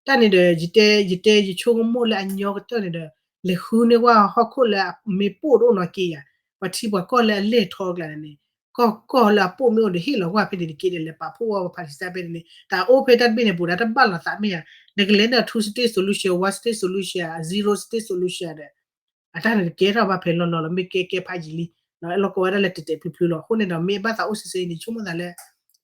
တၢ်န့ၣ်ဒီး ယတဲ ယတဲ ယဆိကမိၣ်လၢအညီကတၢၢ်န့ၣ်ဒီး လဲၤဃုန့ၢ်ဝဲဟီၣ်ခိၣ်လၢအမ့ၢ်ပိၢ်တအိၣ်နီတက့ၢ်ယၤ, ပှၤထံပှၤကီၢ်လၢအလဲၢ်ထီကျါန့ၣ်န့ၣ် ကီၢ်ကီၢ်လၢအပိၢ်မ့ၢ်အိၣ်ဒီး ဟ့ၣ်လီၤဝဲဖဲန့ၣ်တက့ၢ်ဒီး လဲၤပာ်ဖှိၣ်ဝဲ Palestine ဖဲန့ၣ်န့ၣ် တၢ်အိၣ်ဖဲတၢ်တဘ့ၣ်န့ၣ် ဘူးဒၣ်တဘၣ်လိာ်သးမ့ၢ်ဧါ. နကလဲၤန့ၢ် two state solution, one state solution, zero state solution ဒီး အတၢ်န့ၣ်တကဲထီၣ်ဘၣ်ဖဲလီၢ်လီၢ်လီၤ မ့ၢ်ကဲကဲဖးယံာ်လံ လီၢ်ကီဝဲဒၣ်လၢတဲာ်တဲာ်ဖျုးဖျုးလီၤ. အဃိန့ၣ်ဒီး မ့ၢ်ဘၣ်သးအိၣ်စ့စ့အံၤန့ၣ် ဆိကမိၣ်သးလၢ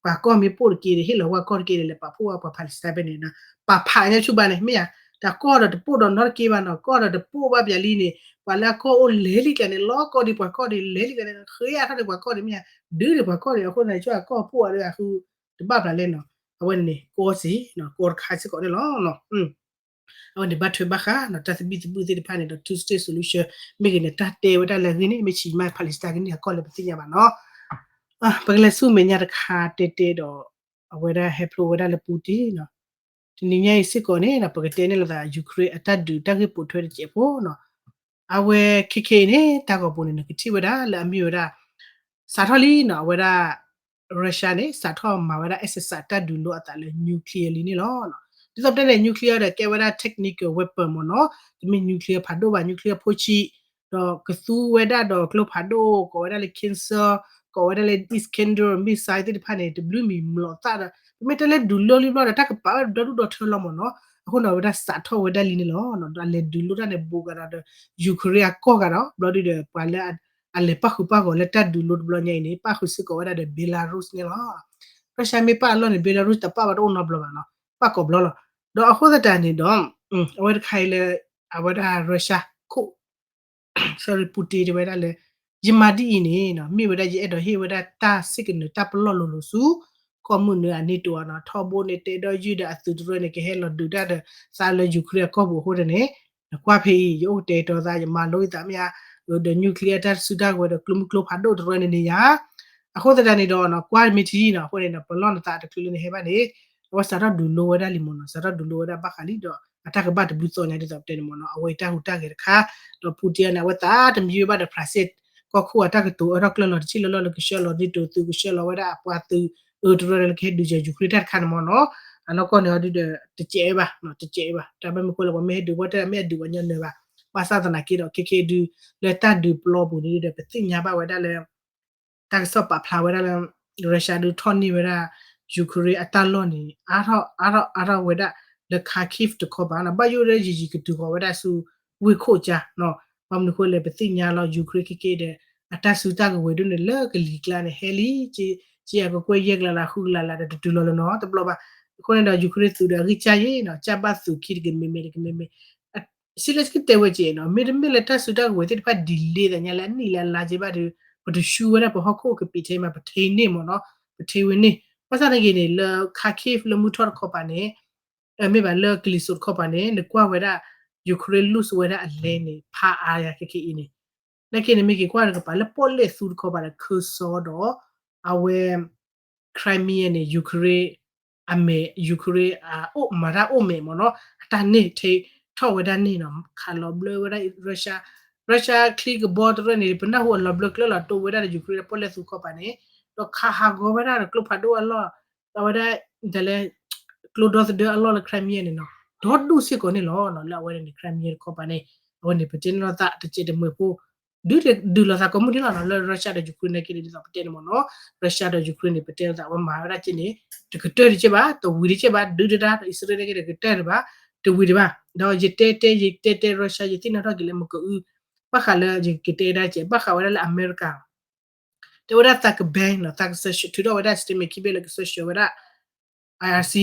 ပှၤကီၢ်မ့ၢ်ပိၢ်တက့ၢ်ဒီး ဟ့ၣ်လီၤဝဲကီၢ်တက့ၢ်ဒီး လဲၤပာ်ဖှိၣ်ဝဲပှၤ Palestine ဖဲန့ၣ် ပာ်ဖးညါဆူၣ်ဘၣ်န့ၣ် မ့ၢ်ဧါ. တၢ်ကီၢ်ဒီးတပိၢ်ဒီးနီတက့ၢ်ဘၣ်နီၤ, ကီၢ်ဒီးတပိၢ်ဘၣ်ပၠးလံန့ၣ် ပှၤလၢအကီၢ်အိၣ်လဲၤလံကျါန့ၣ် လီၤကီၢ်ဒံးပှၤကီၢ်ဒံးလဲၤလံကျါန့ၣ် ဃ့အါထီၣ်ဒံးပှၤကီၢ်ဒံးမ့ၢ်ဧါ, ဒုးဒံးပှၤကီၢ်ဒံး အဃိန့ၣ် ကၠီအကီၢ်ပိၢ်အါဒံးအဃု တဘၣ်ပျးလဲၣ်နီၤ. အဝဲန့ၣ်န့ၣ် ကီၢ်စ့ၢ်နီၤ ကီၢ်တခါစ့ၢ်ကီးန့ၣ်လီၤ. အဝဲန့ၣ်ဘၣ်ထွဲဘၣ်ဃးနီၤ တၢ်သဘံၣ်သဘုၣ်သ့ၣ်တဖၣ်န့ၣ်ဒီး two state solution မ့ၢ်ဂ့ၤန့ၣ် တၢ်တဲဝဲဒၣ်လၢအဂ့ၢ်န့ၣ် မ့ၢ်ဆံးမး Palestine ကန့ၢ်အကီၢ်လၢပသ့ၣ်ညါဘၣ်နီၤ. ပကလဲၤဆူမဲာ်ညါတခါတဲတဲဒီး အဝဲဒၣ်ဟဲဖျိဝဲဒၣ်လၢ Putin နီၤ. တနံၤညါအံၤစ့ၢ်ကီးန့ၣ်နီၤ ပကတဲန့ၣ်လိာ်သး Ukraine အတၢ်ဒုးတၢ်ဂ့ၢ်ပိာ်ထွဲတစဲးဖိနီၤ. အဝဲခဲခဲအံၤန့ၣ် တၢ်ဂီၤပူၤန့ၣ် နကထံၣ်ဝဲဒၣ်လၢအမ့ၢ်ဝဲဒၣ် စးထီၣ်လံနီၤ အဝဲဒၣ် Russia န့ၣ် စးထီၣ်မၤဝဲဒၣ် exercise တၢ်ဒုးလိအသးလၢ nuclear လံန့ၣ်လီၤ. ဒ်သိးပတဲန့ၣ် nuclear ဒီးကဲဝဲဒၣ် technical weapon မ့ၢ်နီၤ, တမ့ၢ် nuclear ဖးဒိၣ်ဘၣ် nuclear ဖိဆံး, ဒီးကသူဝဲဒၣ်ဒီးကျိဖးဒိၣ် ကိးဝဲဒၣ်လၢ Iskander, ကိးဝဲဒၣ်လၢ Iskander missile သ့ၣ်တဖၣ်န့ၣ် တဘျုးမံၤမျိာ်သၣ်ဒီး ပမ့ၢ်တဲလၢဒုးလိလံဘျီဒီး တၢ်ကပာ်ဝဲဒီဒူၣ်ဒီထၢလီၤမ့ၢ်နီၤ, အဃိန့ၣ် အဝဲဒၣ်စးထီၣ်ဝဲဒၣ်လံန့ၣ်လီၤ. ဒီးအလဲၤဒုးလိတၢ်န့ၣ် ဘူးကဒီးဒီး Ukraine အကီၢ်ဂၤဒီး ဘျီဒုဒီး ပှၤလၢ အလဲၤပၣ်ဃုာ်ပၣ်ဂီၤလၢတၢ်ဒုးလိတဘျီညါအံၤန့ၣ် ပၣ်ဃုာ်စ့ၢ်ကီးဝဲဒၣ်ဒီး Belarus န့ၣ်လီၤ. Russia မ့ၢ်ပၣ်အလီၢ်န့ၣ် Belarus တပၣ်ဘၣ်တအိၣ်နီတဘျီဘၣ်နီၤ, ပၣ်ကိးဘျီလီၤ. ဒီးအဃိသတးန့ၣ်ဒီး အဝဲတခါအံၤလၢ အဝဲဒၣ် Russia ခိၣ် sorry Putin တဲဝဲဒၣ်လၢ ယမၤဒ်အံၤန့ၣ် မ့ၢ်ဝဲဒၣ်ယအဲၣ်ဒိးဟ့ၣ်ဝဲဒၣ်တၢ် signal တၢ်ပလီၢ်လိၤလိၤဆူ ကီၢ်မုၢ်နုာ်အ NATO နီၤ ထီဘိန့ၣ် တဲဒီးယုၢ်ဒီးအသုးတရၢန့ၣ် ကဟဲလီၤဒုးတၢ်ဒီးသးလၢ Ukraine အကီၢ်ပူၤအဃိန့ၣ် နကွၢ်ဖဲအံၤ ယအိၣ်ကတဲာ်ကတီၤသး ယမၤလိယသးမ့ၢ်ဧါ, ဒီး nuclear တၢ်စုတၢ်ကဝဲၤဒီးကျိမုၢ်ကျိဖးဒိၣ်တရၢန့ၣ်န့ၣ်ယါ အဃိသတးန့ၣ်ဒီး ကွၢ်မ့ၢ်ထံနီၤ အဃိန့ၣ် ပလီၢ်နသးတချုးလၢနဟဲဘၣ်န့ၣ် အဝဲစးထီၣ်ဒုးလိဝဲဒၣ်လံမ့ၢ်နီၤ စးထီၣ်ဒုးလိဝဲဒၣ်ဘၣ်ဃးလံဒီး အတၢ်ကဘၣ်တဘျုးသီညါဒ်သိးပတဲန့ၣ်မ့ၢ်နီၤ အဝဲအတၢ်ဟူးတၢ်ဂဲၤတခါ ဒီး Putin န့ၣ် အဝဲသးတမံဝဲဘၣ်ဒီး France ကီၢ်ခိၣ်အတၢ်ကတိၤအၢထီၣ်ကျၢၢ်လီၤတဆံလၢလီၢ်လၢကဆှၢလီၤ NATO သုး ကဆှၢလီၤဝဲဒၣ်အပှၤသုး အၢတရၢလၢကဟဲဒုးယၤ Ukraine တၢ်တခါန့ၣ်မ့ၢ်နီၤ အနီၢ်ကီၢ်န့ၣ်အီၤဒုဒီး တစဲးဘၣ် တစဲးဘၣ် တၢ်ဘၣ်မနုၤဃိလဲၣ် ပှၤမ့ၢ်ဟဲဒုးဝဲတၢ်မ့ၢ်အဒုးပှၤညီနုၢ်ဘၣ် ဘၣ်ဆၣ်သနာ်က့ဒီး ခဲကဲဒု လၢတၢ်ဒုးပျီပူၤန့ၣ်ဒီး ပသ့ၣ်ညါဘၣ်ဝဲဒၣ်လၢ တၢ်ကစီၣ်ပာ်ဖျါဝဲဒၣ်လၢ Russia ဒုးထီၣ်န့ၢ်ဝဲဒၣ် Ukraine အတၢ်လီၢ်န့ၣ် အါထီၣ်အါထီၣ်အါထီၣ်ဝဲဒၣ်လၢ Kharkiv တခီပၤနီၤ ဘၣ်ယိၣ်လၢယံာ်ယံာ်ကတုၤဃီၤဝဲဒၣ်ဆူ ဝ့ၢ်ခိၣ်ကါနီၤ ဘၣ်မနုၤဃိလဲၣ် ပသ့ၣ်ညါလီၤ Ukraine ခဲကဲဒီး အတၢ်စုတၢ်ကဝဲၤဒ်န့ၣ်လၢကလံၤကျါန့ၣ် ဟဲလံ ကယဲၢ်ကကွဲၢ်ယဲၢ်ကလးလးဃုကလးလးဒီးတတုၤလီၤလၢနီတဘျီဘၣ် အဃိန့ၣ်ဒီး Ukraine သုးဒီးအဂံၢ်စၢ်ယဲနီၤ ကၢ်ဘၣ်သုးခံတကမ့ၢ်မ့ၢ်တကမ့ၢ်မ့ၢ် စံးလၢကတဲဝဲက့ၤနီၤ မ့တမ့ၢ်လၢတၢ်စုတၢ်ကဝဲၤသ့ၣ်တဖၣ် delay သးညါလၢအနံၣ်လၢအလါက့ၤဘၣ်ဒီး ပတဆူဝဲဒၣ်ပဟီၣ်ခိၣ်ကပံာ်ထဲမး ပထံၣ်န့ၢ်မ့ၢ်နီၤ ပထံၣ်ဝဲန့ၣ် ဘၣ်ဆၣ်သနာ်က့န့ၣ် လၢ Kharkiv လၢမုၢ်ထီၣ်တခီပၤန့ၣ် မ့ၢ်ဘၣ်လၢကလံၤစိးတခီပၤန့ၣ် နကွၢ်ဝဲဒၣ် Ukraine လူၢ်စဝဲဒၣ်အလဲန့ၣ် ဖးအါယၤခဲကဲအံၤန့ၣ် နာ်က့န့ၣ်မ့ၢ်က့ၤကွၢ်နကပၤလၢပီၣ်လဲၣ်သူတခီပၤဒီး Kherson ဒီး အဝဲ Crimea န့ၣ် Ukraine အမဲာ် Ukraine အအိၣ်မၤတၢ်အိၣ်မဲာ်မ့ၢ်နီၤ အတၢ်န့ၣ်ထံးထီၣ်ဝဲဒၣ်န့ၣ်နီၤ ခးလီၤဘျၢဝဲဒၣ် Russia Russia ချံကဘီတရၢန့ၣ် ပနၢ်ဟူအလီၤဘျၢကျၢၢ်လီၤတိဝဲဒၣ်ဒီး Ukraine လၢပီၣ်လဲၣ်သူခီပၤန့ၣ် ဒီးခးဟးဂီၤဝဲဒၣ်ဒီးကျိဖးဒိၣ်အလီၢ် အဝဲဒၣ် ဒ်လဲၣ် ကျိဒီသဒၢအလီၢ်လၢ Crimea န့ၣ်နီၤ ဒီဒူၣ်စ့ၢ်ကီးန့ၣ်လီၤနီၤ လၢအဝဲန့ၣ် Crimea တခီပၤန့ၣ် အဝဲန့ၣ် ပတဲန့ၢ်လိာ်သးတစဲးတမှဲၤဖိ ဒုးဒုးလိာ်သးကိးမုၢ်နံၤလီၤနီၤ လၢ Russia ဒီး Ukraine နာ်က့န့ၣ်ဒ်သိးပတဲန့ၣ်မ့ၢ်နီၤ Russia ဒီး Ukraine န့ၣ် ပတဲလိာ်သးဝဲမၤဝဲဒၣ်က့န့ၣ် တကတၢၢ်တက့ၢ်ဘၣ် တဝံၤတက့ၢ်ဘၣ် ဒုးဒၣ်တၢ်ဒီး အံၣ်စရ့လးနာ်က့တကတၢၢ်တဘၣ် တဝံၤတဘၣ် ဒီးယတဲတဲ ယတဲတဲ Russia ယသ့ၣ်နီၣ်ထီၣ်က့ၤလၢမကအု ဘၣ်ဃးလၢယကတဲဒၣ် ဘၣ်ဃးဝဲဒၣ်လၢအမဲရကၤ တဲဝဲဒၣ်သးကဘဲနီၤ သးက sanction ထုးထီၣ်ဝဲဒၣ် statement ခံဘ့ၣ်လၢက sanction ဝဲဒၣ် IRC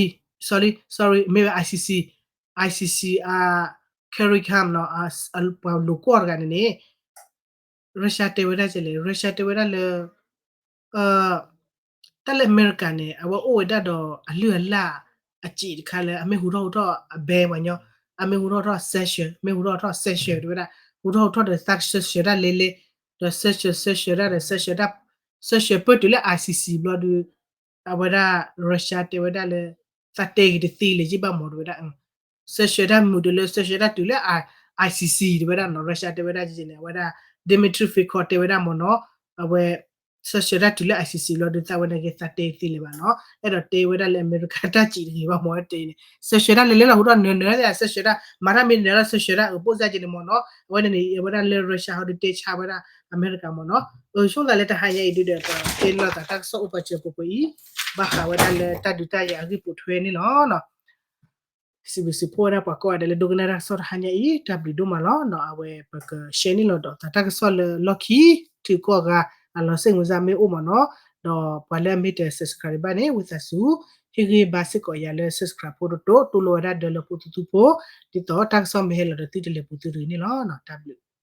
sorry sorry မ့ၢ်ဝဲ ICC ICC အ Carrie Lam နီၤ ပှၤလိာ်ကွီၢ်တဂၤန့ၣ်န့ၣ် Russia တဲဝဲဒၣ်ကလဲၣ် Russia တဲဝဲဒၣ်လၢ တၢ်လၢအမဲရကၤန့ၣ် အဝဲအိၣ်ဝဲဒၣ်ဒီးအလုၢ်အလၢ်အစံးတခါလၢ အမ့ၢ်ဟူထီၣ်ဟူထီၣ်အဘဲပှၤညီ အမ့ၢ်ဟူထီၣ်ဟူထီၣ် sanction မ့ၢ်ဟူထီၣ်ဟူထီၣ် sanction တဲဝဲဒၣ် ဟူထီၣ်ဟူထီၣ်ဒီးသးက sanction တၢ်လဲၤလဲၤ ဒီး sanction sanction တၢ်ဒီး sanction တၢ် sanction ပၢၢ်တုၤလၢ ICC ဘျီဒုး အဝဲဒၣ် Russia တဲဝဲဒၣ်လၢ သးတဲဂ့ၤတသ့လၢၤဘၣ်မ့ၢ်တဲဝဲဒၣ် sanction တၢ်မုာ်တုၤလၢ sanction တၢ်တုၤလၢ ICC တဲဝဲဒၣ်နီၤ Russia တဲဝဲဒၣ်န့ၣ် အဝဲဒၣ် Dmitry Peskov တဲဝဲဒၣ်မ့ၢ်နီၤ အဝဲ sanction တၢ်တုၤလၢ ICC လီၤဒုး သးဝဲန့ၣ်က့ၤသးတဲသ့လၢၤဘၣ်နီၤ အဲၣ်ဒိးတဲဝဲဒၣ်လၢအမဲရကၤတၢ်စံးတဂ့ၤဘၣ်မ့ၢ်တဲန့ၣ် sanction တၢ်လဲၤလဲၤလီၤဟူထီၣ်နၢၤနၢၤ sanction တၢ် မၤတၢ်မ့ၢ်နၢၤလီၤ sanction တၢ်အပိၣ်စၢ်က့ၤန့ၣ်မ့ၢ်နီၤ အဝဲန့ၣ်န့ၣ် အဝဲဒၣ်လၢ Russia ဟီဒုးတဲဆါဝဲဒၣ် အမဲရကၤမ့ၢ်နီၤ ဆိသးလၢတဟါညါအံၤဒုးဒီး ပတဲလီၤသးတၢ်ကစီၣ်အိၣ်ပာ်စၢၤပူၤပူၤအံၤ ဘၣ်ဃးဝဲဒၣ်လၢတၢ်ဒုးတၢ်ယၤအဂ့ၢ်ပိာ်ထွဲန့ၣ်လီၤ စံးဘျုးစံးဖှိၣ်ဝဲဒၣ်ပှၤကိးဂၤဒဲးလၢဒိကနၣ်တၢ်ကစီၣ်တဟါညါအံၤ တၢ်ဘျုးဒိၣ်မးလီၤနီၤ အဝဲပက share န့ၢ်လီၤဒီးသးတၢ်ကစီၣ်လၢလီၢ်ခံ ထံကီၢ်ဂၤ အလီၤစ့ၣ်မုၢ်စၢ်မ့ၢ်အိၣ်မ့ၢ်နီၤ ဒီးပှၤလၢအမ့ၢ်တ subscribe ဘၣ်န့ၣ် ဝံသးစူၤ ဟ့ၣ်ဂံၢ်ဘါစ့ၢ်ကီးယၤလၢ subscribe ဖိတတိၤ တိၢ်လိာ်ဝဲဒၣ်ဒၢလၢဖိသူသူဖိ ဒ်သိးတၢ်ကစီၣ်မ့ၢ်ဟဲလီၤဒီးသုတလဲၤပူၤသုတဂ့ၤန့ၣ်လီၤ တၢ်ဘျုး